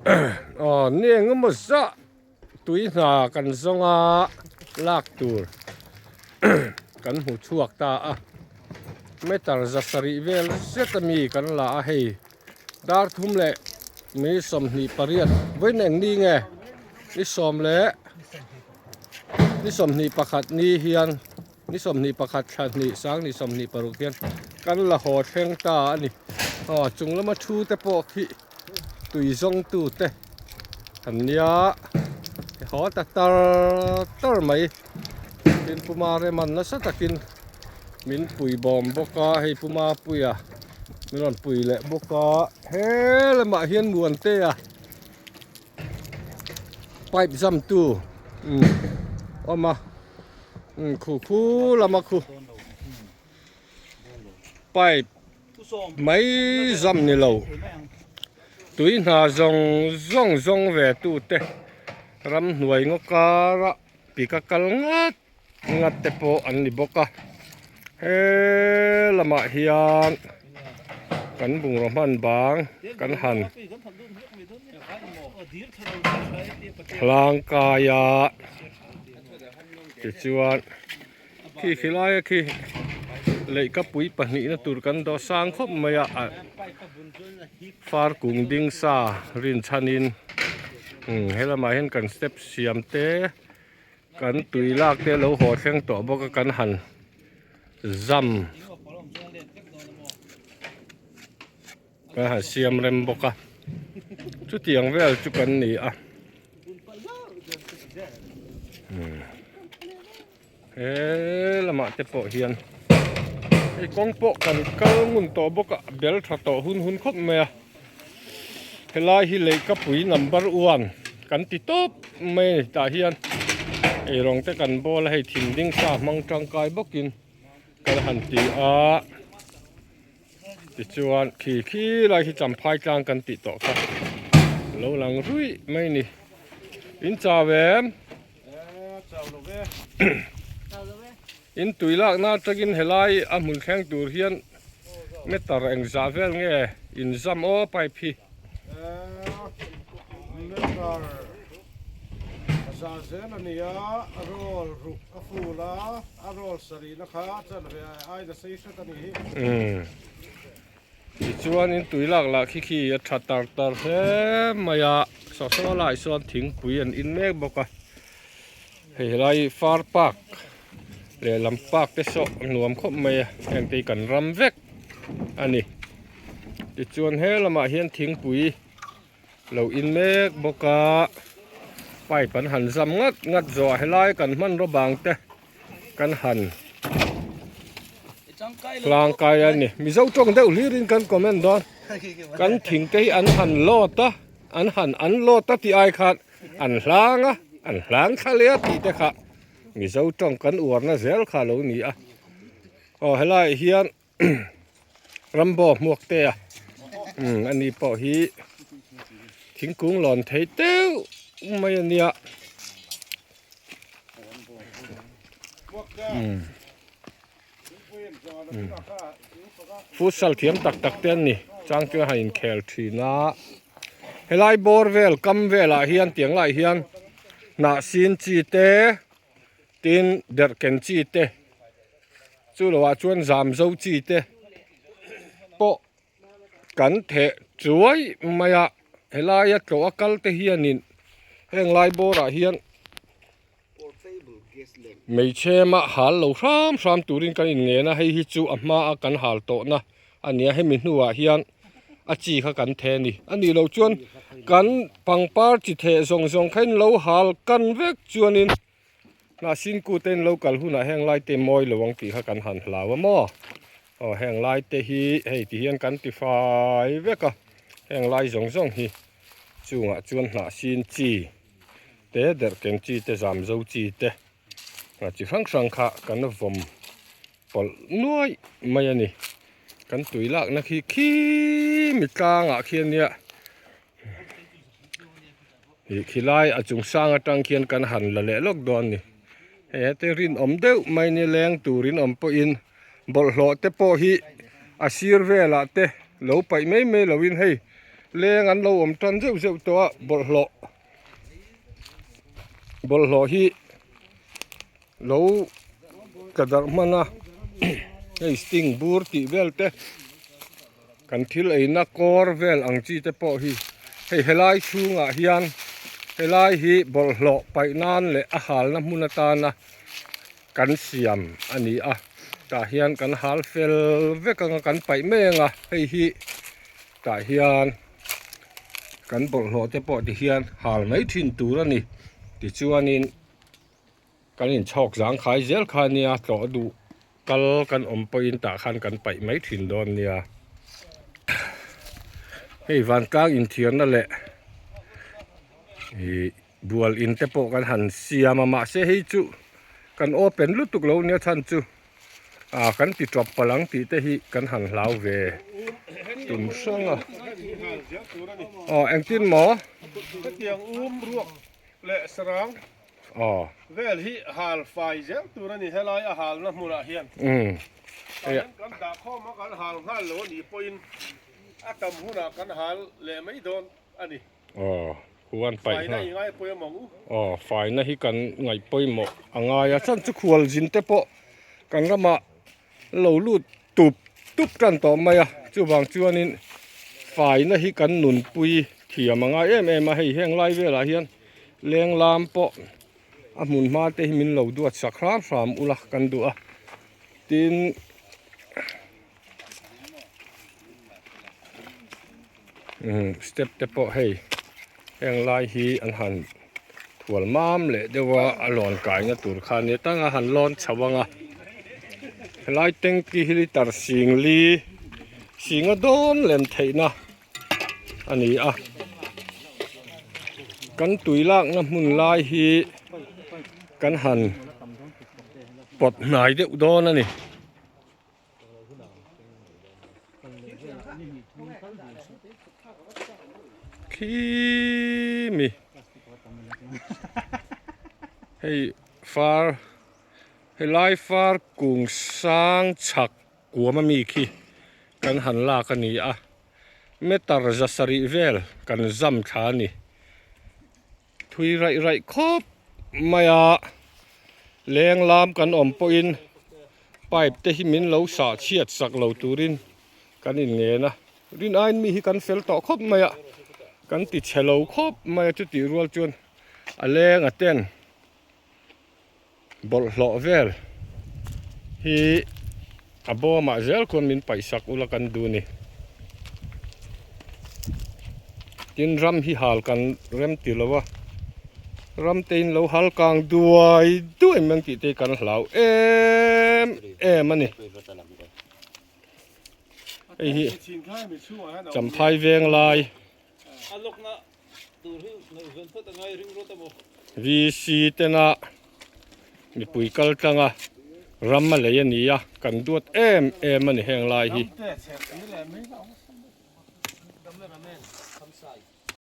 Aw ni engemaw zah tui hna kan zawng a lak tur kan hmu chhuak ta a meter za sarih vel zet ami kan la a hei dar thum leh mi 28 vawiin eng ni nge ni sawm leh ni 21 ni hian Ni 21 thla hnih sang ni 26 hian kan la haw thleng ta a ni. Aw chung lama thu te pawh khi tui zawng tu te an nia haw ta tar tar mai. Tin Puma Reman nasa takin min pui bawm bawk a, hei Puma Puia min rawn pui leh bawk a, he lamah hian Muantea pipe zam tu awm a. Khu khu lama khu pipe mai zam ni lo tui hna zawng zawng zawng ve tu te ramhnuai ngaw kara pika kal ngat ngat te pawh an ni bawk a he lamah hian kan bungraw hman bang kan han hlangkai a. Tichuan khi khi laia khi leihkapui pahnihna tur kan dawh sang khawp mai a ah far kung ding sa rin chhanin umm he lamah hian kan step siam te kan tui lak te lo haw thleng tawh bawk a kan han zam kan han siam rem bawk a chutiang vel chu kan ni a he lamah te pawh hian hei kawng pawh kan kal ngun tawh bawk a bel tha tawh hun hun khawp mai a helai hi leihkapui number one kan ti tawp mai a ni tah hian eirawng te kan bawl a hei thing ding sa hmang tangkai bawkin kan han ti a. Tichuan khi khi lai khi champhai tlang kan tih tawh kha lo lang ruih mai ni. In chau em? In tui lakna atangin helai a hmun thleng tur hian meter engzah vel nge in zam aw pipe hi? Meter za zel a ni a, roll ruk a full a, a roll sarihna kha chanve ai na sei hret a ni hi. Umm tichuan in tui lak lah khi khi a tha tar tar hle mai a, saw saw lai sawn thingpui an in mek bawk a, hei helai far park lehlam park te saw nuam khawp mai a, heng te hi kan ram vek a ni. Tichuan he lamah hian thingpui lo in mek bawk a, pipe an han zam ngat ngat zawh a helai kan hmanraw bang te kan han hlangkai a ni. Mizo tawng deuh hlirin kan comment dawn, kan thing te hi an han load a, an han unload a tih ai khan an hlang a, an hlang thla leh a tih te kha Mizo tawng kan uarna zel kha a lo ni a. Aw helaiah hian. Rambo hmuak te a umm ani pawh hi thingkung lawn thei teuh mai a nia umm futsal thiam tak tak te an ni chang chu a han inkhel thin a helai bawr vel kam velah hian tiang laiah hian hnah sin chi te tin derhken chi te. Chu lohah chuan zam zo chi te pawh kan theh chuai mai a, helaia tlawh a kal te hianin heng lai bawrah hian hmeichhe mah hal lo hram hram turin kan inngen a, hei hi chu a hmaa kan hal tawhna a ni a, hemi hnuah hian a chi kha kan theh a ni. A nih loh chuan kan pangpar chi theh zawng zawng kha in lo hal kan vek chuanin. Hnahsin kut te in lo kal hunah heng lai te mawi lo ang tih kha kan han hlau a maw? Aw heng lai te hi hei ti hian kan ti fai vek a, heng lai zawng zawng hi chungah chuan hnahsin chi te derhken chi te zam zo chi te chi hrang hrang kha kan vawm pawlh nuai mai a ni. Kan tui lakna khi khi mi tlangah khian nia. Ih khilai a chung sang atang khian kan han la leh lawk dawn a ni hei hete rinawm deuh mai ni leng turin awm pawhin bawlhhlawh te pawh hi a sir velah te lo paih mai mai loin hei. Leng an lo awm tan zeuh zeuh tawh a bawlhhlawh bawlhhlawh hi lo tla darh hman a hei sting bur tih vel te kan thil eina kawr vel ang chi te pawh hi hei helai chhungah hian helai hi bawlhhlawh paih nan leh a halna hmun atana kan siam a ni a tah hian kan hal fel vek anga kan paih mai anga hei hi tah hian kan bawlhhlawh te pawh ti hian hal mai thin tur a ni tichuanin kan inchhawk zangkhai zel kha a nia tlawh duh kal kan awm pawhin tah khan kan paih mai thin dawn nia hei vantlang inthiarna leh ih bual in te pawh kan han siam a mahse hei chu kan open lutuk lo nia chhan chu ah kan ti tawp palh ang tih te hi kan han hlau ve tum hrang a aw engtin maw hetiang um ruak leh sarang aw vel hi hal fai zel tur a ni helai a halna hmunah hian umm tah hian kan dah khawm a kan hal nghal lo a nih pawhin a tam hunah kan hal leh mai dawn a ni. Aw khuan paih Faina i ngai pawimawh ang u. Aw faina hi kan ngaih pawimawh a ngai a chuan chu khual zin te pawh kan ramah lo lut tup tup tan tawh mai a chuvang chuanin faina hi kan nunpui thiam a ngai em em a hei heng lai velah hian leng lam pawh a hmun hma te hi min lo duat sak hram hram ula kan duh a tin. Step te pawh hei heng lai hi an han thual mam leh deuh a a lawn kaina tur kha nia tang a han lawn chho ang a helai tanky hi litre sing li sing a dawn lem theihna a ni a kan tui lakna hmun lai hi kan han pawt hnai deuh dawn a ni. Khi mi hei far helai far kung sang chhak kuam ami khi kan han lak a ni a meter za sarih vel kan zam thla a ni thui raih raih khawp mai a leng lam kan awm pawhin. Pipe te hi min lo sah chhiat sak lo turin kan inngen a, rin aiin mi hi kan fel tawh khawp mai a, kan ti chhe lo khawp mai a chutih rual chuan a leng a ten bawlhhlawh vel hi a bawmah zel khuan min paih sak ula kan duh a ni. Tin ram hi hal kan rem ti lo a, ram te in lo hal kang duai duai mai ang tih te hi kan hlau em em a ni. Hei hi Champhai veng lai VC tena mipui kal tlanga ram a lei a ni a, kan duat em em a ni heng lai hi.